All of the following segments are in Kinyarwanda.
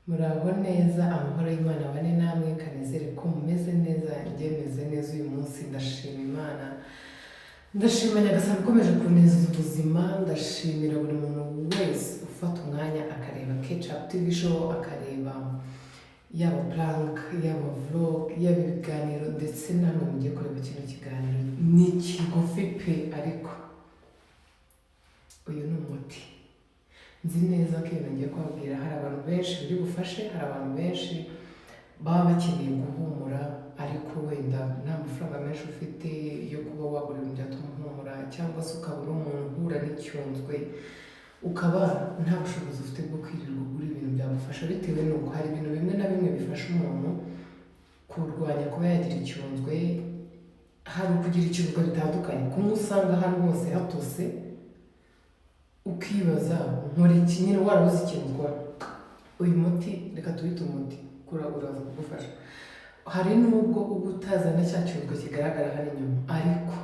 Muraho neza, amahoro y'Imana abane namwe. Kanizere ko mumeze neza. Njye meze neza uyu munsi, ndashima Imana, ndashima Nyagasani ukomeje kuneza ubuzima. Ndashimira buri muntu wese ufata umwanya akareba Ketchup TV Show, akareba yaba prank, yaba vlog, yaba ibiganiro, ndetse namwe mugiye kureba kino kiganiro. Ni kigufi pe, ariko uyu ni umuti. Nzi neza ko ibintu ngiye kubabwira hari abantu benshi biri bufashe. Hari abantu benshi baba bakeneye guhumura, ariko wenda nta mafaranga menshi ufite yo kuba wagura ibintu byatuma uhumura, cyangwa se ukaba uri umuntu uhura n'icyunzwe, ukaba nta bushobozi ufite bwo kwirirwa ugura ibintu byagufasha, bitewe n'uko hari ibintu bimwe na bimwe bifasha umuntu kurwanya kuba yagira icyunzwe. Hari ukugira icyunzwe bitandukanye, kumwe usanga ahantu hose hatose, ukibaza nkora iki nyine, warabuze ikintu ukora. Uyu muti, reka tuwite umuti, uraza kugufasha. Hari n'ubwo uba utazana cya cyunzwe kigaragara hano inyuma, ariko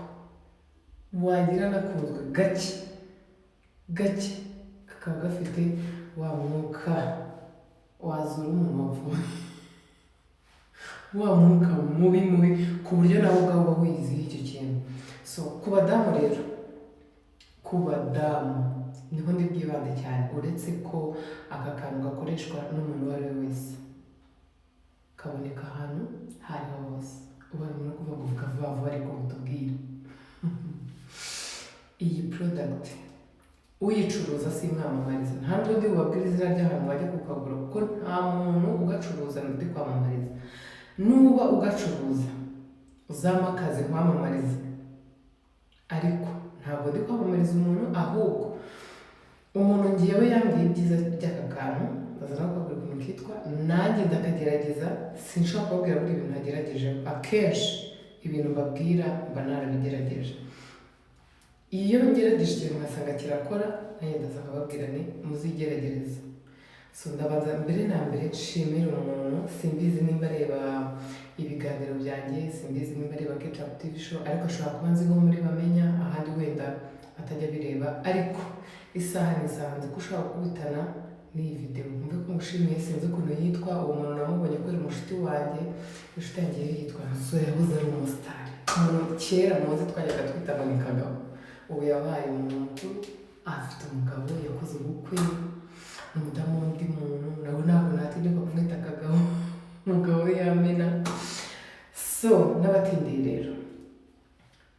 wagira n'akunzwe gake gake kakaba gafite wa mwuka wazura umuntu wapfuye, wa mwuka mubi mubi, ku buryo nawe ubwawe uba wiyiziho icyo kintu. So ku badamu rero, ku badamu niho ndi bwibande cyane, uretse ko aka kantu gakoreshwa n'umuntu uwo ari we wese, kaboneka ahantu aho ariho hose. Ubaye umuntu uri kuvuga ngo vuga vuba vuba, ariko mutubwire iyi product uyicuruza. Simwamamariza, nta nubwo ndi bubabwire izina ry'ahantu wajya kukagura, kuko nta muntu ugacuruza ndi kwamamariza. Nuba ugacuruza uzampe akazi nkwamamarize, ariko ntabwo ndi kwamamariza umuntu. Ahubwo umuntu ngewe yambwiye ibyiza by'aka kantu, ndaza no kubabwira ukuntu kitwa, nanjye ndakagerageza. Sinshobora kubabwira buri ibintu nagerageje. Akenshi ibintu mbabwira mba narabigerageje. Iyo ngerageje ikintu nkasanga kirakora, nanjye ndaza nkababwira ni muzigeragereza. So ndabanza mbere na mbere nshimire umuntu, simbizi nimba areba ibiganiro byanjye, simbizi nimba areba Ketchup TV Show, ariko ashobora kuba nzi nko muri Bamenya, ahandi wenda atajya abireba, ariko isaha n'isaha nzi ko ushobora gukubitana n'iyi video. Mve ko mushimiye, sinzi ukuntu yitwa uwo muntu, namubonye ko ari umushuti wanjye. Inshuti yanjye yitwa so, yahoze ari umusitari, umuntu kera muzi twajyaga twita ngo ni Kagabo. Ubu yabaye umuntu mukuru, afite umugabo, yakoze ubukwe n'umudamu w'undi muntu, nawe ntabwo natinyuka kumwita Kagabo, umugabo we yamena. So n'abatindiye rero,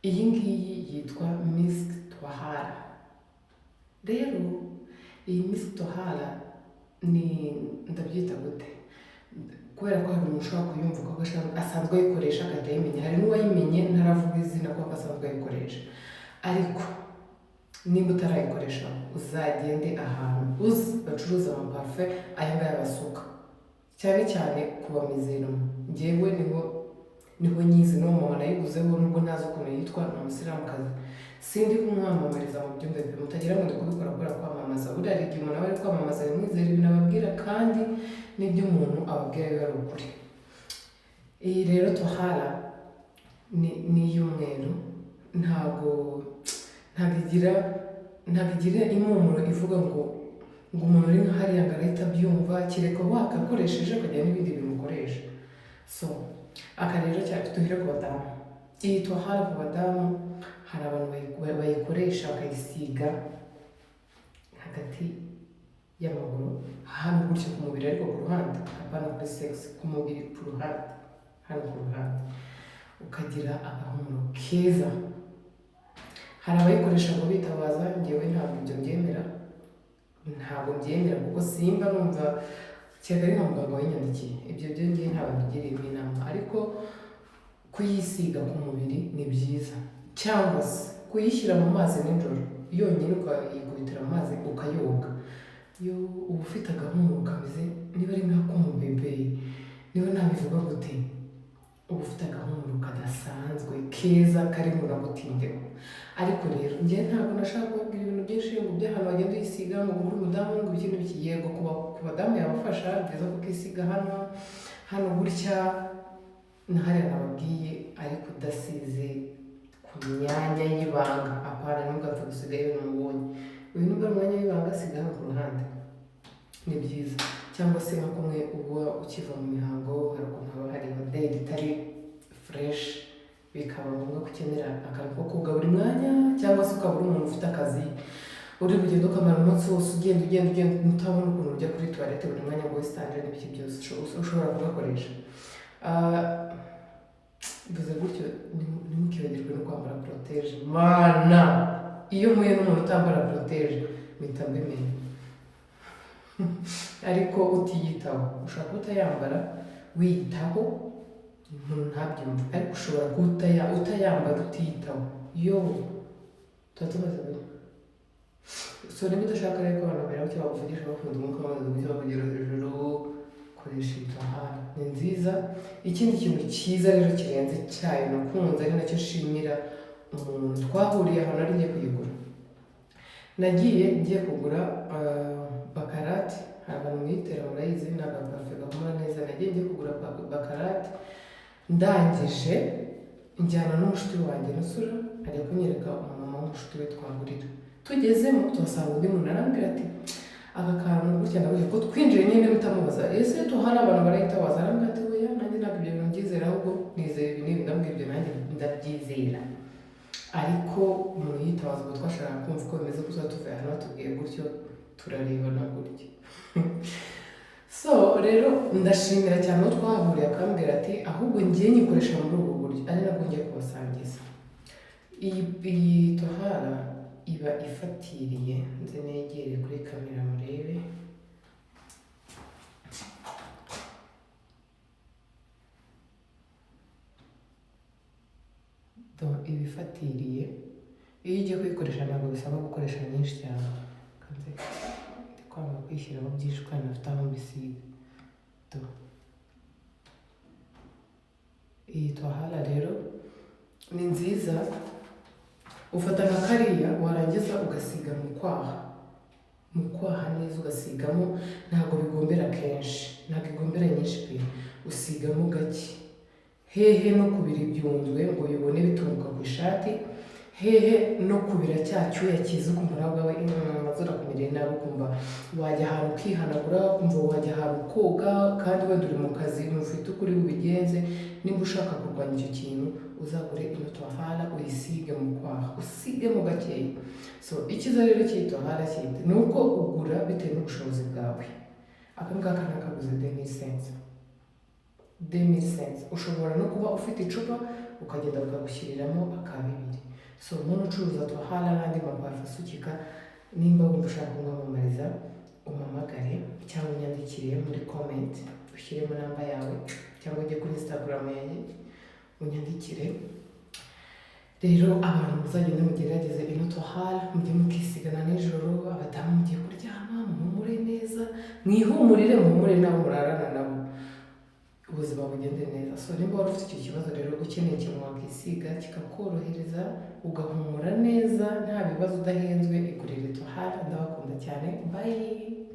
iyi ngiyi yitwa Misk Twahara. Rero iyi Misk Twahara ni, ndabyita gute, kubera ko hari umuntu ushobora kuyumva kuko asanzwe ayikoresha agahita ayimenya, hari n'uwayimenye ntaravuga izina kuko asanzwe ayikoresha. Ariko nimba utarayikoresha, uzagende ahantu uzi bacuruza amaparufe aya ngaya basuka, cyane cyane ku bamizero. Njyewe niho nyizi, n'uwo mama nayiguzeho, nubwo ntazi ukuntu yitwa, ni umusilamukazi. Sindi kumwamamariza mu byumba bibiri, mutagira ngo ndi kubikora kubera kwamamaza. Buriya hari igihe umuntu aba ari kwamamaza ntimwizere ibintu ababwira, kandi n'ibyo umuntu ababwira biba ari ukuri. Iyi rero Tohara ni iy'umweru, ntabwo igira impumuro ivuga ngo umuntu uri nka hariya ngo arahita abyumva, kereka wakakoresheje ukagira n'ibindi bintu ukoresha. So aka rero cyane duhere ku badamu. Iyi Tohara ku badamu, hari abantu bayikoresha bakayisiga hagati y'amaguru hano gutya ku mubiri, ariko ku ruhande, apana kuri sex, ku mubiri ku ruhande, hano ku ruhande, ukagira agahumuro keza. Hari abayikoresha ngo bitabaza. Ngewe ntabwo ibyo mbyemera, ntabwo mbyemera, kuko simba numva, kereka ari nka muganga wayinyandikiye. Ibyo byo ngewe ntabwo mbigiriyemo inama, ariko kuyisiga ku mubiri ni byiza, cyangwa se kuyishyira mu mazi nijoro yonyine, ukayikubitira mu mazi ukayoga, yo uba ufite agahumuro kameze niba ari nk'ak'umubebe, niba nabivuga gute, uba ufite agahumuro kadasanzwe keza kari bunagutindeho. Ariko rero njyewe ntabwo nashaka kubabwira ibintu byinshi ngo by'ahantu wagenda uyisiga, ngo ugure umudamu, ngo ibiki n'ibiki. Yego, ku badamu yabafasha, byiza kukisiga hano hano gutya na hariya nababwiye, ariko udasize ku myanya y'ibanga. Apana, ntugapfe gusigayo ibintu mubonye. Uyu nimba ari umwanya w'ibanga, siga hano ku ruhande. Ni byiza. Cyangwa se nka kumwe uba ukiva mu mihango, hari ukuntu haba hari odeur itari fresh, bikaba ngombwa ko ukenera akantu ko koga buri mwanya, cyangwa se ukaba uri umuntu ufite akazi, uri bugende ukamara umunsi wose ugenda, ugenda, ugenda, utabona ukuntu ujya kuri toilette buri mwanya ngo wisitanje n'ibiki byose, ushobora kugakoresha. Mvuze gutyo, ntimukibagirwe no kwambara protège. Mana, iyo mpuye n'umuntu utambara protège mpita mbimenya. Ariko utiyitaho, ushobora kuba utayambara wiyitaho umuntu ntabyumve, ariko ushobora kuba utayambara utiyitaho, yo tuba tumaze gutya. So niba udashaka rero ko abantu bamera gutya, bakuvugisha bakunda umwuka, bamaze gutya bakugera hejuru, koresha iyi Tohara, ni nziza. Ikindi kintu cyiza rero kirenze cyayo nakunze, ari nacyo nshimira umuntu twahuriye ahantu nari ngiye kuyigura, nagiye ngiye kugura Baccarat. Hari abantu mwitera murayizi, ni agaparufe gahumura neza. Nagiye ngiye kugura Baccarat, ndangije njyana n'umushuti wanjye Nusura, ajya kunyereka umumama w'umushuti we twahurira. Tugezemo tuhasanga undi muntu, arambwira ati aka kantu gutya na gutya. Ko twinjiye nyine bitamubaza ese tuhari abantu barahita baza, arambwira ati oya, nanjye ntabwo ibyo bintu mbyizera, ahubwo nizera ibi n'ibi. Ndamubwira ibyo nanjye ndabyizera, ariko umuntu yitabaza. Ubwo twashakaga kumva uko bimeze, ko tuba tuvuye ahantu batubwiye gutyo, turarebana gutya. So rero ndashimira cyane uwo twahuriye, akambwira ati ahubwo ngiye nyikoresha muri ubu buryo, ari nabwo ngiye kubasangiza. Iyi Tohara iba ifatiriye, nze negere kuri kamera murebe. Do, iba ifatiriye. Iyo ugiye kuyikoresha ntabwo bisaba gukoresha nyinshi cyane. Kanze ndi kwanga kwishyiraho byinshi kandi ntafite aho mbisiga. Do, iyi Tohara rero ni nziza. Ufata nka kariya, warangiza ugasiga mu kwaha, mu kwaha neza ugasigamo. Ntabwo bigombera kenshi, ntabwo igombera nyinshi pe, usigamo gake. Hehe no kubira ibyunzwe ngo bibone bitunguka ku ishati, hehe no kubira cya cyuya cyiza ukumva nawe ubwawe amazuru akumereye nabi, ukumva wajya ahantu ukihanagura, ukumva wajya ahantu koga kandi wenda uri mu kazi, ntufite uko uri bubigenze. Nimba ushaka kurwanya icyo kintu, uzagure ino Tohara, uyisige mu kwaha, usigemo gakeya. So icyiza rero cy'iyi Tohara kindi ni uko ugura bitewe n'ubushobozi bwawe. Aka ngaka nakaguze 2500, 2500. Ushobora no kuba ufite icupa, ukagenda bakagushyiriramo aka bibiri. So umuntu ucuruza Tohara n'andi maparufe asukika, nimba wumva ushaka kumwamamariza, umpamagare cyangwa unyandikire muri comment, ushyiremo namba yawe, cyangwa ujye kuri Instagram yanjye unyandikire. Rero abantu muzagende mugerageze ino Tohara, mujye mukisigana nijoro, abadamu mugiye kuryama, muhumure neza, mwihumurire, muhumure n'abo murarana nabo, ubuzima bugende neza. So nimba wari ufite icyo kibazo rero, ukeneye ikintu wakisiga kikakorohereza, ugahumura neza nta bibazo, udahenzwe, igurire Tohara. Ndabakunda cyane, bye.